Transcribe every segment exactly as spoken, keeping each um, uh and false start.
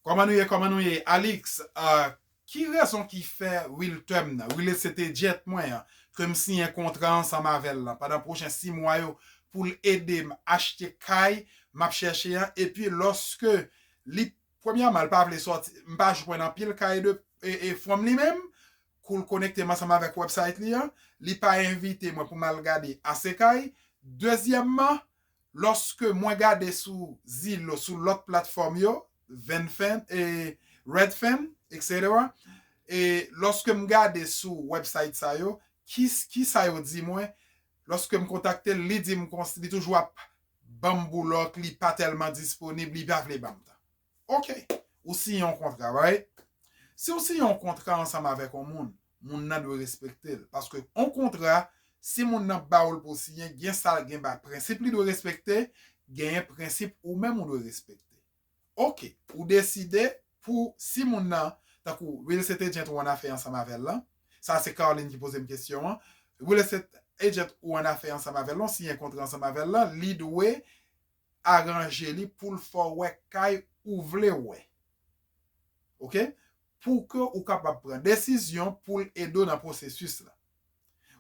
Kòman nou ye, kòman nou ye? Alix, uh, ki rezon ki fè realtor m nan, real estate agent mwen an, ke m siyen kontra ansanm avè l lan pandan pwochen sis mwa yo pou l ede m achte kay m ap chèche an, epi lòske li, premyèman, li pa vle sòti, m pa jwenn anpil kay de e, e from li menm, kou l konekte m ansanm avèk website li an, li pa envite mwen pou m al gade ase kay. Dezyèmman, lòske mwen gade sou Zillow, sou lòt platfòm yo, Venfin, e Redfin, et cetera, e lòske m gade sou website sa yo, ki, ki sa yo di mwen, lòske m kontakte l, li di m konsa, li toujou ap ban m boulòk, li pa tèlman disponib, li pa vle ban m tan. Ok, ou siyen yon kontra, right? Si w siyen yon kontra ansanm avèk yon moun, moun nan dwe respekte l. Paske yon kontra, si moun nan ba w l pou w siyen, gen sa, gen ba prensip li dwe respekte, genyen prensip ou menm ou dwe respekte. Ok, ou deside pou si moun nan, tankou real estate agent ou annafè ansanm avè l lan, sa se Carline ki poze m kesyon an, real estate agent ou annafè ansanm avè l lan, ou siyen kontra ansanm avè l lan, li dwe aranje li pou l fè w wè kay ou vle wè. Ok? Pou ke ou kapab pran desizyon pou l ede w nan pwosesis la.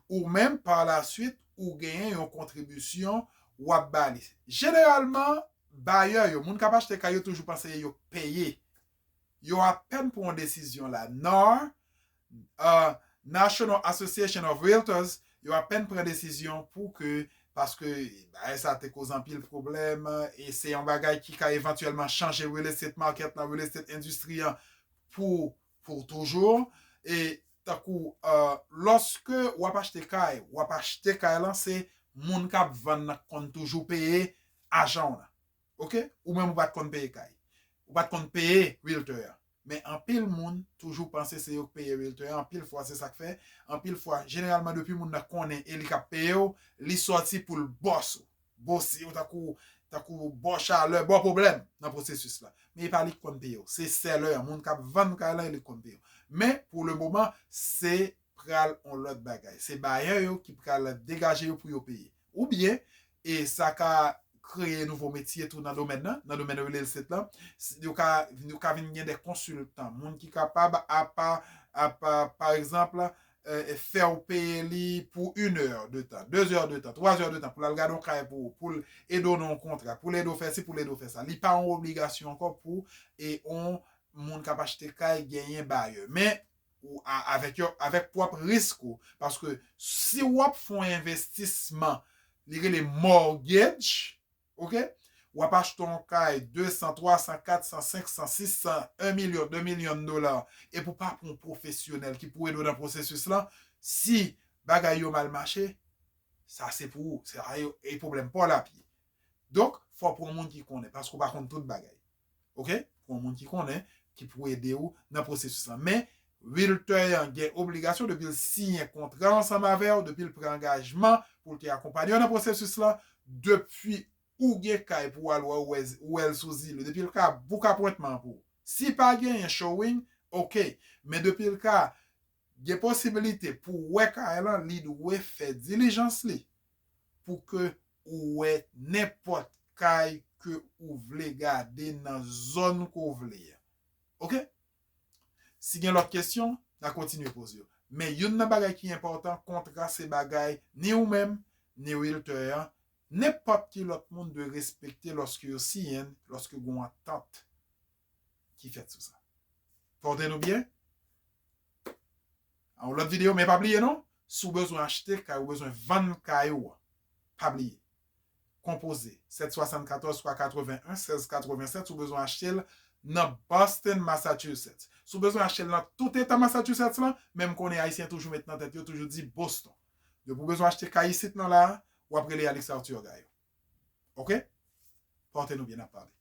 Ou menm, pa la swit, ou genyen yon kontribisyon w ap ba li. Jeneralman, bayè yo, moun k ap achte kay yo toujou panse yo k peye. Yo apèn pran yon desizyon la. NAR, uh, National Association of Realtors, yo apèn pran desizyon pou ke, paske bagay sa te koz anpil pwoblèm, e se yon bagay ki ka evantyèlman chanje real estate market la, real estate industry an pou, pou toujou. E tankou, uh, lòske w ap achte kay, w ap achte kay lan, se moun k ap vann nan k konn toujou peye ajan w nan. Ok? Ou menm ou pa t konn peye kay. Ou pa t konn peye realtor an. Men anpil moun toujou panse se yo k peye realtor an. Anpil fwa se sa k fè. Anpil fwa, jeneralman depi moun nan konnen e li k ap peye w, li sòti pou l bòs ou. Bosi w tankou, tankou bò chalè, bò pwoblèm nan pwosesis la. Men e pa li k konn peye w. Se seller an, moun k ap vann kay lan, e li k konn peye w. Men pou le moman, se pral yon lòt bagay. Se bayè yo ki pral degaje yo pou yo peye. Oubyen, e sa ka kreye nouvo metye tou nan domèn nan, nan domèn real estate lan. S-, yo ka, yo ka vin gen de konsiltan, moun ki kapab, apa, apa, pa egzanp, e, e fè w peye li pou une heure de temps, deux heures de temps, trois heures de temps, pou l al gade yon kay pou ou, pou l ede w nan yon kontra, pou l ede w fè si, pou l ede w fè sa. Li pa yon obligasyon ankò pou, e, yon moun k ap achte kay genyen bayè. Men, ou a-, avèk yo, avèk pwòp risk ou. Paske si w ap fè yon envestisman, li rele mortgage, ok? W ap achte yon kay de san, twa san, kat san, senk san, sis san, yon milyon, de milyon dola, epi w pa pran yon pwofesyonèl ki pou ede w nan pwosesis lan, si bagay yo mal mache, sa se pou ou, se a yo, e pwoblèm pa w l ap ye. Donk, fò w pran yon moun ki konnen, paske w pa konn tout bagay. Ok? Pran yon moun ki konnen, ki pou ede w nan pwosesis lan. Men, realtor an gen obligasyon depi l siyen kontra ansanm avè w, depi l pran angajman pou l te akonpanye w nan pwosesis lan, depi ou gen kay pou w al wè, ou wè, ou wè l sou Zillow, depi l ka bouk apwentman pou ou. Si pa genyen showing, ok. Men depi l ka gen posibilite pou w wè kay lan, li dwe fè dilijans li pou ke ou wè nenpòt kay ke ou vle gade nan zòn ke w vle a. Ok? Si gen lòt kesyon, n a kontinye poze yo. Men youn nan bagay ki enpòtan, kontra se bagay ni ou menm, ni realtor an, nenpòt ki lòt moun dwe respekte lòske yo siyen l, lòske gen yon antant ki fèt sou sa. Pòte nou byen. A yon lòt videyo, men pa bliye non, si w bezwen achte kay, ou bezwen vann kay ou an, pa bliye. Konpoze sèt swasannkatòz twa katrevenn, sèz katrevennsèt, si w bezwen achte l nan Boston, Massachusetts. Si w bezwen achte l nan tout eta Massachusetts lan, men m konnen Ayisyen toujou met nan tèt yo, toujou di Boston. Depi w bezwen achte kay isit nan la, w ap rele Alix Arthur Gaillot. Ok? Pòte nou byen, n ap pale.